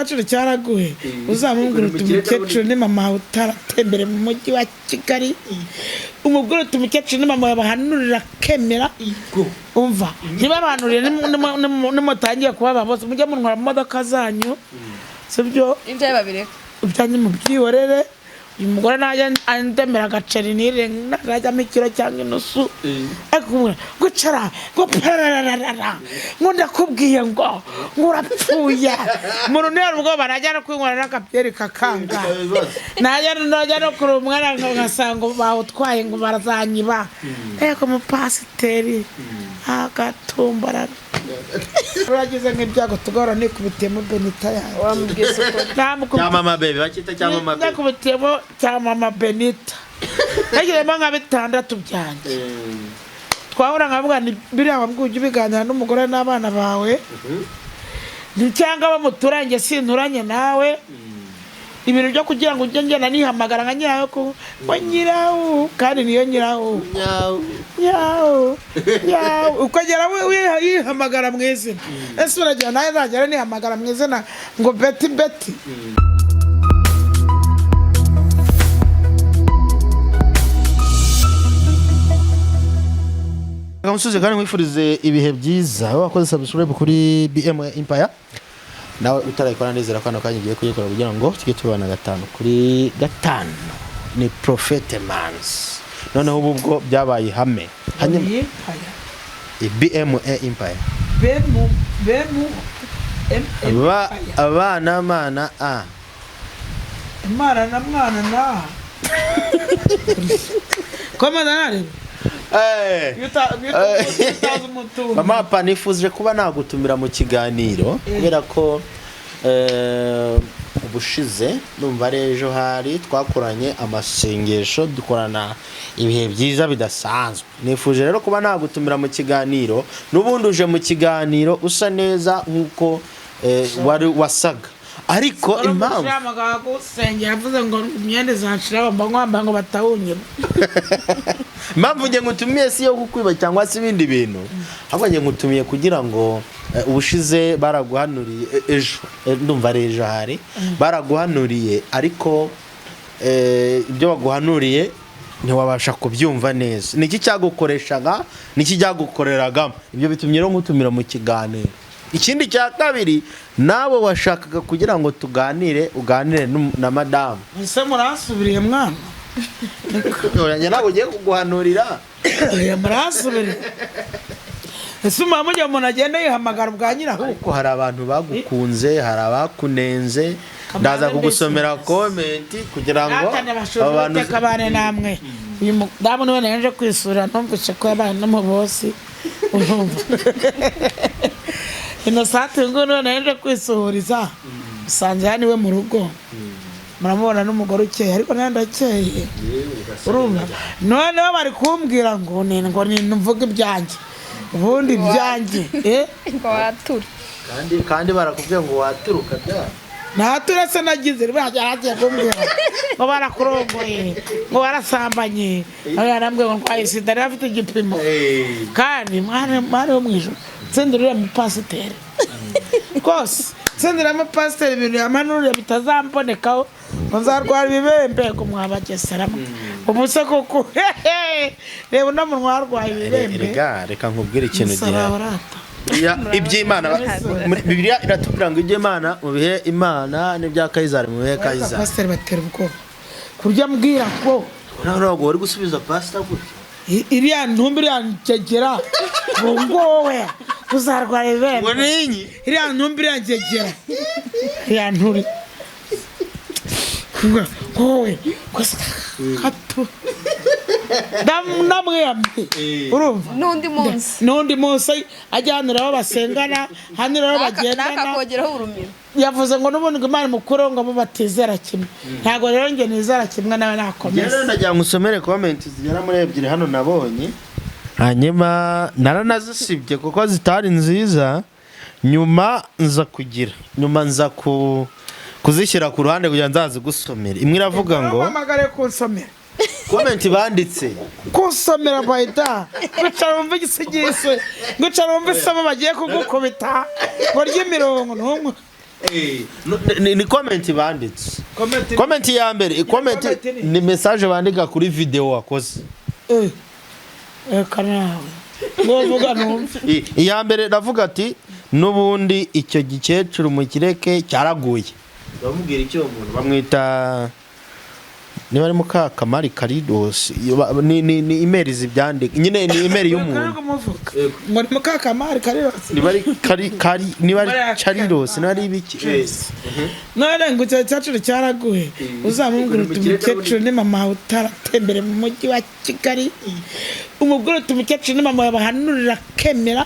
Igikecuru cyaraguye. Uzamubwira uti: "Umukecuru ni mama wawe utaratembere mu mujyi wa Kigali." Umubwira uti: "Umukecuru ni mama wawe bahanurira akemera." Umva, ntibabanurire. Nimutangiye kubaba bose, mujye muntwara mu modoka zanyu, sibyo? Ibyawe babireka. Ibyanyu mubyihorere. Uyu mugore najya andemera agaceri nire najyamo ikiro cyangwa inusu, ariko kumubwira ngo icara, ngo parararara, ngo ndakubwiye ngo urapfuye, umuntu ntiyari ubwoba. Najya no kwinywera n'akabyeri kakanga, najya no kureba umwana ngasanga bawutwaye, ngo barazanyiba. Ariko umupasiteri agatumbarara, uragize nk'ibyago tugahora nikubitiyemo Benita yawe. Wamubwiza ukuri. Namukubita. Cya mama baby, bakita cya mama baby. Nakubitiyemo cya mama Benita, nagiremo nka bitandatu byanjye. Twahura nkavuga ni biriya wabwiye, ujye ubiganira n'umugore n'abana bawe. Ni cyangwa abo muturanye, sinturanye nawe. Ibintu byo kugira ngo ujye ngenda nihamagara nka nyirawe ko ngo nyirawu, kandi niyo nyirawu. Nyawu. Nyawu nyawu, ukagera yihamagara mu izina. Ese uragira nawe nzagera nihamagara mu izina ngo Beti Beti? Reka musubize kandi nkwifurize ibihe byiza wowe wakoze subscribe kuri BM Empire. Nawe utarayikora, ndizera ko kano kanya ugiye kuyikora kugira ngo tujye tubana gatanu kuri gatanu. Ni Prophete Mans. Noneho ubu ubwo byabaye ihame, hanyuma BMA Empire. Bemu bemu M. Ba abana mana a. Imana na mwana na komeza nareba. Iyo utazi umutungo. Mama pa, nifuje kuba nagutumira mu kiganiro kubera ko ubushize, ndumva ari ejo, hari twakoranye amasengesho, dukorana ibihe byiza bidasanzwe. Nifuje rero kuba nagutumira mu kiganiro. N'ubundi uje mu kiganiro usa neza nk'uko wari wasaga, ariko impamvu gusengera yavuze ngo imyenda izanshira, mba nkwambaye ngo batawunyima. Impamvu njye ngutumiye si iyo kukwiba cyangwa se ibindi bintu, ahubwo njye ngutumiye kugira ngo ubushize baraguhanuriye, ejo, ndumva ari ejo, hari baraguhanuriye, ariko ibyo baguhanuriye ntiwabasha kubyumva neza. Niki cyagukoreshaga? Niki cyagukoreragamo? Ibyo bitumye rero ngutumira mu kiganiro. Ikindi cya kabiri, nawe washakaga kugira ngo tuganire, uganire na madamu. Ese muransubiriye mwana? Njye ntabwo ugiye kuguhanurira. Oya, muransubiriye. Ese umama mugihe umuntu agenda yihamagara ubwa nyiraho? Ariko hari abantu bagukunze, hari abakunenze. Ndaza kugusomera comment kugira ngo abo bantu Uwiteka abane namwe. Uyu mudamu niwe naje kwisura, numvise ko yabaye n'umubosi. Urumva, Inosante ngo niwe naje kwisuhuriza, usanze hano iwe mu rugo. Muramubona n'umugore ukeye, ariko nawe ndakeye. Urumva, noneho bari kumbwira ngo ni mvuge ibyanjye, ubundi ibyanjye Ngo wature. Kandi barakubwiye ngo waturuka bya. Ntature se? Nagize yaragiye kumbwira ngo barakurongoye, ngo warasambanye. Nawe yarambwiye ngo ndwaye sida, yari afite igipimo. Kandi mwana, mwana wo mu ijuru, tsindira uriya mupasiteri rwose, tsindira mupasiteri ibintu yamanuriye bitazambonekaho ngo nzarwara ibibembe, ngo mwabageseramo. Ubu se koko, hehe, reba uno munwa warwaye ibibembe. Rega reka nkubwire ikintu Umusaraba gihari. urata. Iby'Imana, muri Bibiliya iratubwira ngo iby'Imana mu bihe Imana n'ibya Kayizari mu bihe Kayizari. Pasiteri batera ubwoba kurya mbwira ko Ntabwo wari gusubiza pasita gutya. Iriya ntumbi, iriya ngegera, ngo wowe uzarwara ibibembe. Ngo ninyi. Iriya ntumbi, iriya ngegera, iriya nturi, wowe hato ndamwiyamye, urumva? N'undi munsi. N'undi munsi ajyanira aho basengana, hanira aho bagendana. Nakakongeraho urumiro. Yavuze ngo n'ubundi ngo Imana mukuru, ngo bo batizera kimwe. Ntabwo rero njye nizera kimwe nawe, nakomeza. Rero ndagira ngo usomere comment zigera muri ebyiri hano nabonye, hanyuma naranazisibye kuko zitari nziza. Nyuma nza kugira, nyuma nza kuzishyira ku ruhande kugira ngo nzazigusomere. Imwe iravuga ngo Mpamagare kunsomera. Comment banditse. Kunsomera bayida, wicara wumve igisigisi, wicara wumve isomo bagiye kugukubita ngo ry'imirongo ntumwe. Ni comment banditse. Comment ya mbere, comment Comment ni- ni message bandika kuri video wakoze. Reka nawe ngo numve. Iya mbere ndavuga ati n'ubundi icyo gikecuru mukireke cyaraguye. Bamubwira icyo uwo muntu bamwita niba ari Mukakamari Karidos, ni email zibyandika nyine, ni email y'umuntu. Kumuvuga ngo ni Mukakamari Karirose. Niba ari kari kari, niba ari Chariros, niba ari ibiki. None ngo icyo gikecuru cyaraguye, uzamubwira uti umukecuru ni mama wawe utaratembere mu mujyi wa Kigali, umubwira uti umukecuru ni mama wawe bahanurira akemera.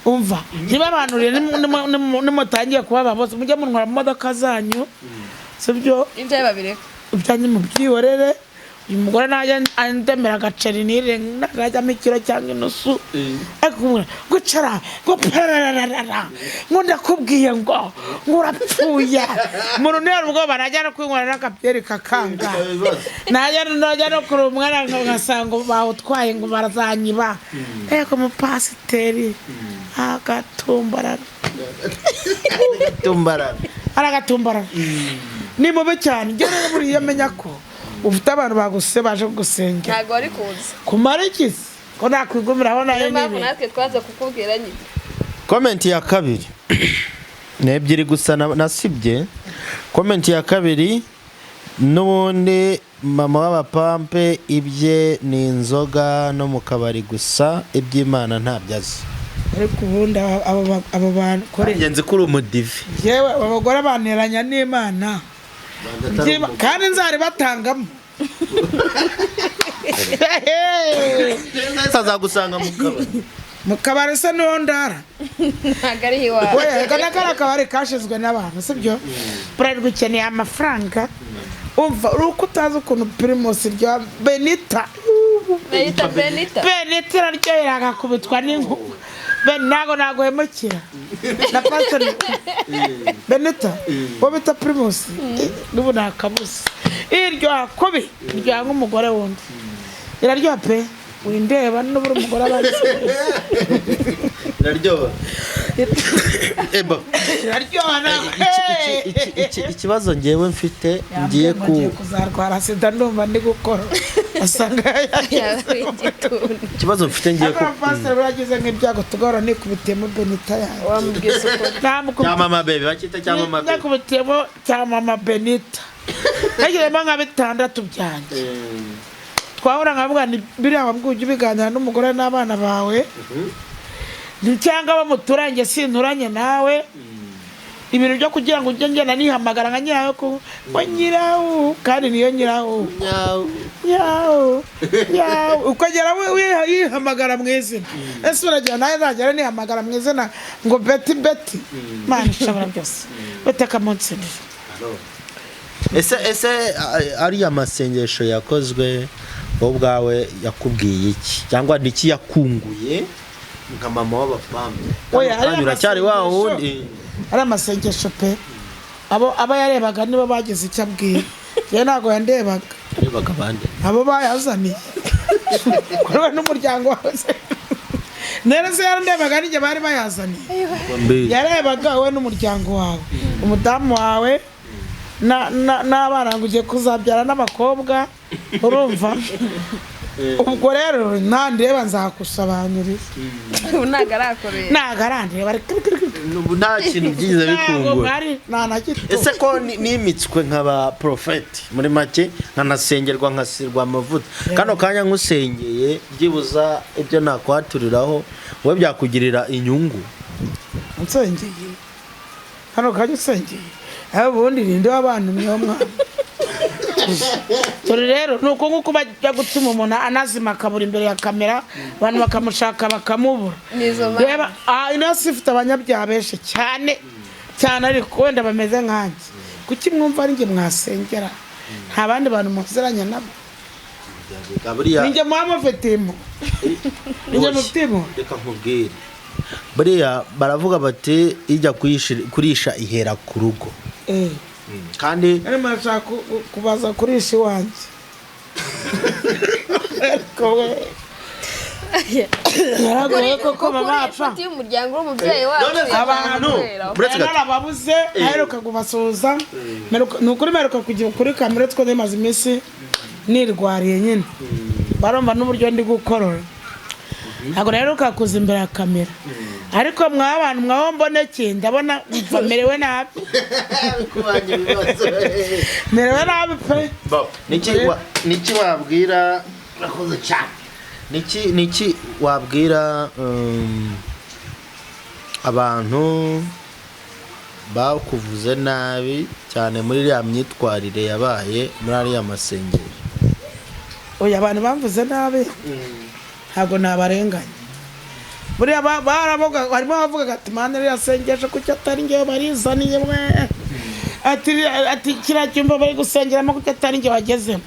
Umva, ntibabanurire, nimutangiye kubaba bose mujye muntwara mu modoka zanyu, sibyo? Ibyawe babireka. Ibyanyu mubyihorere. Uyu mugore najya andemera agaceri nire najyamo ikiro cyangwa inusu, ariko kumubwira ngo icara, ngo parararara, ngo ndakubwiye ngo urapfuye. Umuntu ntiyari ubwoba, najya no kwinywera n'akabyeri kakanga, najya no kureba umwana ngasanga bawutwaye ngo barazanyiba. Ego, umupasiteri agatumbarara. Tumbarara. Aragatumbarara, ni mubi cyane. Njye rero buriya menya ko ufite abantu baguse baje kugusengera. Ntabwo wari kuza. Kumara iki se ko nakwigumiraho nayo? Niyo mpamvu Nibi natwe twaza kukubwira nyine. Comment ya kabiri ni ebyiri gusa nasibye. Comment ya kabiri n'ubundi mama w'abapampe ibye ni inzoga no mu kabari gusa, iby'Imana ntabyo azi. Ariko ubundi aba bantu kore. Ingenzi ko uri umudive. Yewe, aba bagore banteranya n'Imana. Kandi nzari batangamo. Azagusanga mu kabari. Mu kabari se niho ndara? Ntabwo ari iwawe. We reka, na kariya kabari kashizwe n'abantu, sibyo? Bralirwa ikeneye amafaranga. Umva, uri uko utazi ukuntu Primus rya Benita. Benita, Benita. Benita iraryohera agakubitwa n'inkuba. Ben ntago naguhemukira na pastor Benita wo bita Primus, n'ubu nakabuze. Iryoha kubi, iryoha nk'umugore wundi, iraryoha pe. Windeba n'ubura umugore abanza. Iraryoha eba. Iraryoha nawe. Ikibazo ngewe mfite ngiye ku Ngiye kuzarwara sida, ndumva ndi gukora asanga Yaba igituntu. Ikibazo mfite ngiye ku Ariko pastor buragize nk'ibyago tugahora nikubitiyemo Benita yanjye. Wamubwiza ukuri. Cya mama baby, bakita cya mama baby. Nakubitiyemo cya mama Benita, nagiremo nka bitandatu byanjye. Twahura nkavuga ni biriya wabwiye ujye ubiganira n'umugore n'abana bawe. Ni cyangwa abo muturanye, sinturanye nawe. Ibintu byo kugira ngo ujye ngenda nihamagara nka nyirawe ko ngo nyirawu, kandi niyo nyirawu. Nyawu nyawu, ukagera wihamagara mu izina. Ese uragira nawe nzagera nihamagara mu izina ngo Beti Beti? Mana ishobora byose, uteka munsi. Ese ariya masengesho yakozwe, wowe ubwawe yakubwiye iki cyangwa niki yakunguye nka mama w'abapampe? Oya, ariya Kandi uracyari wa masengesho- wundi. Ari amasengesho pe, abo aba yarebaga nibo bagize icyo abwira. Njyewe ntabwo yandebaga. Yarebaga abandi. Abo bayazaniye kuri we n'umuryango wawe. Rero se yarandebaga nijye bari bayazaniye? Yarebaga wowe n'umuryango wawe, umudamu wawe n'abana ngo ugiye kuzabyara n'abakobwa. Urumva, ubwo rero nandeba nzakusobanurira. Ubu ntabwo arakorera. Ntabwo arandeba, ari kiri kiri kiri. Ubu nta kintu byigeze Ntabwo bikungura. bwari nta na gito. Ese ko nimitswe nkaba porofeti muri make, nkanasengerwa, nkasirwa amavuta, kano kanya nkusengeye, byibuza ibyo nakwaturiraho wowe byakugirira inyungu? Nsengeye hano kajya usengeye aho, ubundi ninde w'abantu niyo mwana? Turi rero ni uko nguko bajya gutuma umuntu anazima akabura imbere ya kamera, abantu bakamushaka bakamubura. Nizo mpamvu. Reba, ino si ifite abanyabyaha benshi cyane cyane, ariko wenda bameze nkanjye. Kuki mwumva ari njye mwasengera, nta bandi bantu muziranye nabo? Buriya Ninjye muba mufite impu, ninjye mufite impu. Reka nkubwire, buriya baravuga bati ijya kurisha ihera ku rugo. Kandi Arimo arashaka kubaza kurisha iwanjye. Ariko we Yaragoye koko. Kuko uri Mama apfa. inshuti y'umuryango w'umubyeyi wacu. None se Abantu. Uretse gato. Narababuze, aheruka kubasuhuza. Ni ukuri mperuka kujya kuri kamera two maze iminsi nirwariye nyine, barumva n'uburyo ndi gukorora. Ntabwo naheruka kuza imbere ya kamera, ariko mwa bantu mwaho mbonekeye, ndabona mva merewe nabi. Kubanya ibibazo. Merewe nabi pe. Bo, niki wabwira, urakoze cyane, niki wabwira abantu bakuvuze nabi cyane muri iriya myitwarire yabaye muri ariya masengero? Oya, abantu bamvuze nabi ntabwo nabarenganya. Buriya baravuga, harimo abavugaga ati: "Mana, ririya sengesho kuki atari njyewe barizaniye mwe?" Ati kiriya cyumba bari gusengeramo kuki atari njye wagezemo?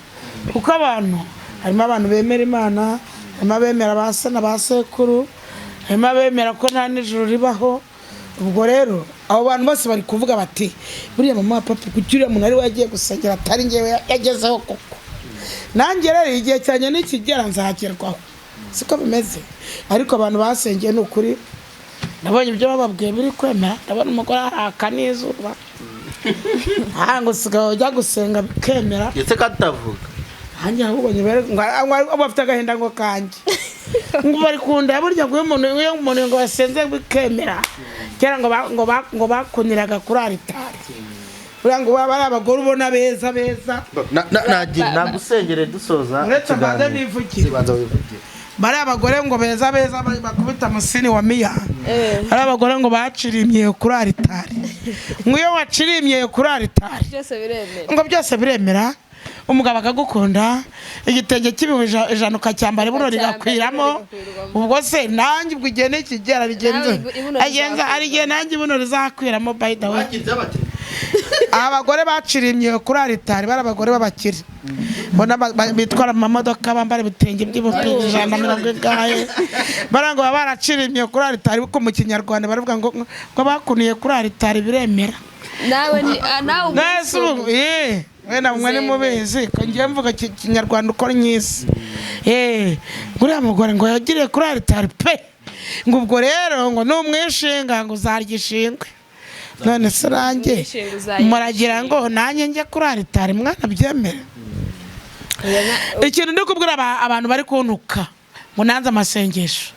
Kuko abantu, harimo abantu bemera Imana, harimo abemera ba se na ba sekuru, harimo abemera ko nta n'ijuru ribaho. Ubwo rero abo bantu bose bari kuvuga bati: "Buriya mama wa papa, kuki uriya muntu ari we yagiye gusengera, atari njyewe yagezeho koko?" Nanjye rero igihe cyanjye nikigera nzagerwaho, siko bimeze. Ariko abantu basengeye, ni ukuri nabonye ibyo bababwiye biri kwemera. Ndabona umugore araka n'izuba, ntabwo usigaye ujya gusenga bikemera. Ndetse katavuga. Nanjye ahubwo nyibere ngo bafite agahinda ngo kanjye ngo bari kunda. Burya ngo iyo umuntu ngo basenze bikemera, kera ngo bakuniraga kuri aritari. Buriya ngo baba ari abagore ubona beza beza. Nagira nagusengere dusoza Uretse mbanze ikiganiro. nivugire. Banza wivugire. Bari abagore ngo beza beza bakubita musini wa miya. Hari abagore ngo baciriye imyeyo kuri aritari, ngo iyo waciriye imyeyo kuri aritari byose biremera. Ngo byose biremera, umugabo akagukunda, igitenge cy'ibihumbi 100 ukacyambara, ibuno Ukacyambara, rigakwiramo. ibuno rigakwirwamo. Ubwo se nanjye ubwo igihe nikigera bigenze Nawe ibuno agenza hari igihe nanjye ibuno rizakwiramo, by the way. Bagize bati Abagore baciriye imyeyo kuri aritari bari abagore b'abakire, mbona bitwara mu mamodoka, bambara ibitenge by'ibihumbi 170 ingahe. Bariya ngo baba baraciriye imyeyo kuri aritari, kuko mu Kinyarwanda baravuga ngo bakuniye kuri aritari biremera. Nawe ni nawe Nese umunsi ubu wenda mwe ni mubizi ko ngiye mvuga Kinyarwanda uko nyizi. Nguriya mugore ngo yagiriye kuri aritari pe, ngo ubwo rero ngo numwishinga ngo uzarya ishingwe. None se nanjye Umwishinga uzarya. muragira ngo nanjye njye kuri aritari mwana byemere? Ikintu ndi kubwira abantu bari kuntuka ngo nanze amasengesho,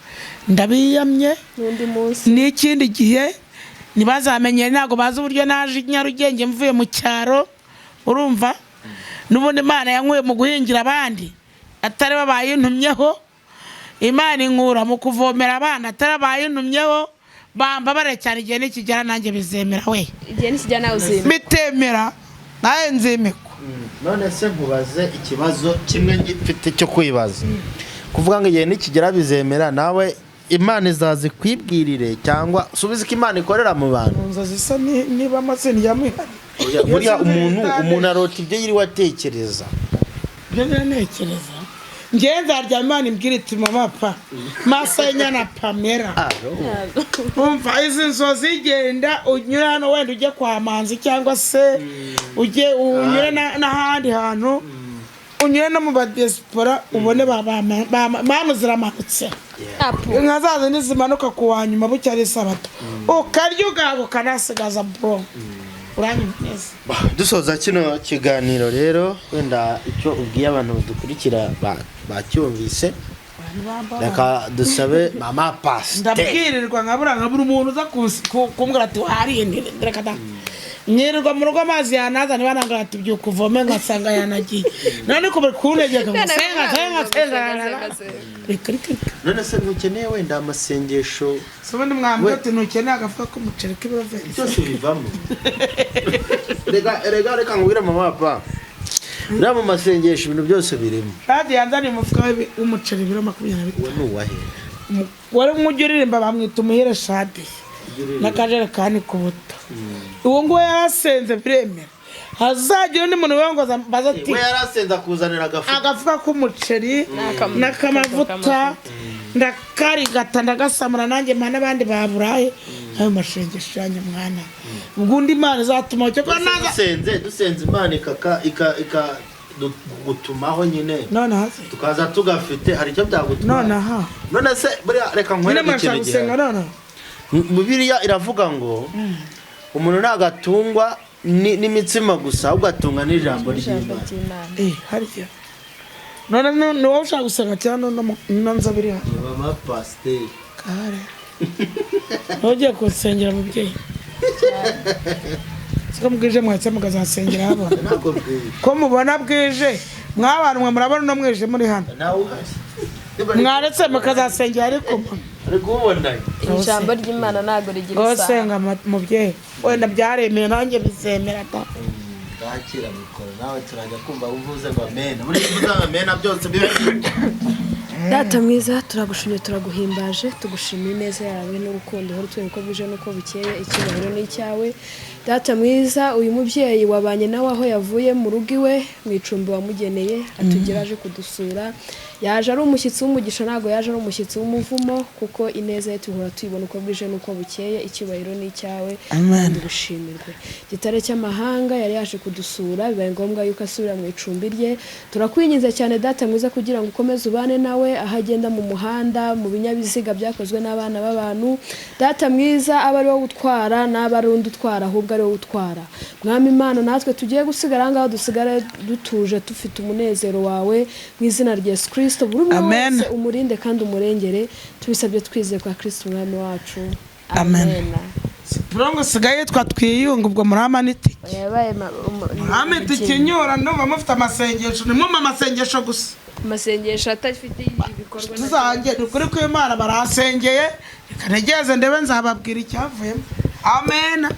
ndabiyamye. N'undi munsi. N'ikindi gihe ntibazamenye, ntabwo bazi uburyo naje i Nyarugenge mvuye mu cyaro. Urumva n'ubundi Imana yankuye mu guhingira abandi atari bo bayintumyeho, Imana inkura mu kuvomera abana atari bayintumyeho. Bambabare cyane, igihe nikigera nanjye bizemera we. Igihe nikijya nawe uzimba. Bitemera nawe nzimikwa. None se nkubaze ikibazo kimwe mfite cyo kwibaza: kuvuga ngo igihe nikigera bizemera, nawe Imana izaza ikwibwirire cyangwa subize ko Imana ikorera mu bantu? Mu nzozi isa niba amazina yamwihariye. Buriya umuntu arota ibyo yiriwe atekereza. Ibyo ntekereza, ngewe nzarya Imana imbwira iti: "Mama pa Masenya Pamela, umva izi nzozi, genda unyure hano, wenda ujye kwa Manzi cyangwa se ujye unyure n'ahandi hantu, unyure no mu badiyasipora, ubone manu ziramanutse." Apu. Inka zazo nizimanuka ku wa nyuma bucya ari isabato, ukarya ugahaga ukanasigaza, bro, uranyumva neza? Dusoza kino kiganiro rero, wenda icyo ubwiye abantu badukurikira bacyumvise. Reka dusabe mama pasiteri. Ndabwirirwa nkabura umuntu uza kumbwira ati: "Wariye?" Reka da, nyirirwa mu rugo, amazi yanaza niba nanga ati: "Byuka uvome," ngasanga yanagiye. None ko bari kuntegeka ngo senga, senga, senga, reka, reka, reka. None se ntukeneye wenda amasengesho? Si ubundi mwambwira ati: "Ntukeneye agafuka k'umuceri k'ibiro venti?" Byose bivamo. Reka nkubwire mama pa, uriya mu masengesho ibintu byose birimo. Radi yanzaniye umufuka w'umuceri ibiro 25. Uwo ni uwahe? Wari umujyi uririmba, bamwita Umuhire Shadi n'akajerekani k'ubuto. Uwo nguwo yarasenze biremera. Hazagira undi muntu wiyongoza mbaza ati We yarasenze akuzanira agafuka. Agafuka k'umuceri n'akamavuta, ndakarigata, ndagasamura, nanjye mpa n'abandi baburaye. Ayo mashengesho yanjye mwana, ubwo undi Imana izatuma cyo kuba naza. Dusenze Imana ikaka ika ika gutumaho nyine None hasi. Tukaza tugafite, hari icyo byagutwara? None aha. None se buriya reka Nyine nkwereke murashaka ikintu gusenga gihari. none. Bibiliya iravuga ngo umuntu ntabwo atungwa n'imitsima gusa, ahubwo atunga n'ijambo Ijambo ry'Imana. ry'Imana. Eh, harya. None ni wowe ushaka gusenga cyangwa no nzabiri hano? Ni mama pasiteri. Kare. Wowe ugiye kunsengera, mubyeyi. Siko mbwije mwatse mukazasengera habona. Ntabwo bwije. Ko mubona bwije, mwabantu mwe murabona uno mwijima muri hano. Nawe uhari. Mwaretse mukazasengera ariko mwe. Ari kuwubona. Ijambo ry'Imana ntabwo rigira Wowe isaha. senga mubyeyi. Wenda byaremeye nanjye bizemera ta. Ndakira mikoro nawe, turajya kumva uvuze ngo amena. Buriya iyo uvuze ngo amena byose biba. Data mwiza, turagushimye, turaguhimbaje, tugushimiye ineza yawe n'urukundo uhora utwereka uko bwije n'uko bukeye. Icyubahiro ni icyawe, Data mwiza. Uyu mubyeyi wabanye nawe aho yavuye mu rugo iwe, mu icumbi wamugeneye, atugera aje kudusura. Yaje ari umushyitsi w'umugisha, ntabwo yaje ari umushyitsi w'umuvumo, kuko ineza ye tuhora tuyibona uko bwije n'uko bukeye. Icyubahiro ni icyawe. Amen. Kandi gushimirwe gitare cy'amahanga. Yari yaje kudusura, bibaye ngombwa yuko asubira mu icumbi rye. Turakwinginze cyane, Data mwiza, kugira ngo ukomeze ubane nawe aho agenda mu muhanda, mu binyabiziga byakozwe n'abana b'abantu. Data mwiza, abe ari wowe utwara, n'aba ari undi utwara, ahubwo ari wowe utwara. Mwami Imana, natwe tugiye gusigara aha ngaha dusigare dutuje, dufite umunezero wawe, mu izina rya Yesu Kirisito. Buri umwe Amen. wese umurinde kandi umurengere. Tubisabye twizeye kwa Kirisito umwami wacu. Amen. Purongo sigaye yitwa Twiyunga, ubwo murama n'itike. Yabaye Murama itike inyura, ndumva mufite amasengesho, nimwumva amasengesho gusa. Amasengesho atafite ibikorwa. Tuzange ni ukuri kw'Imana barasengeye, reka ntegereze ndebe, nzababwira icyavuyemo. Amen.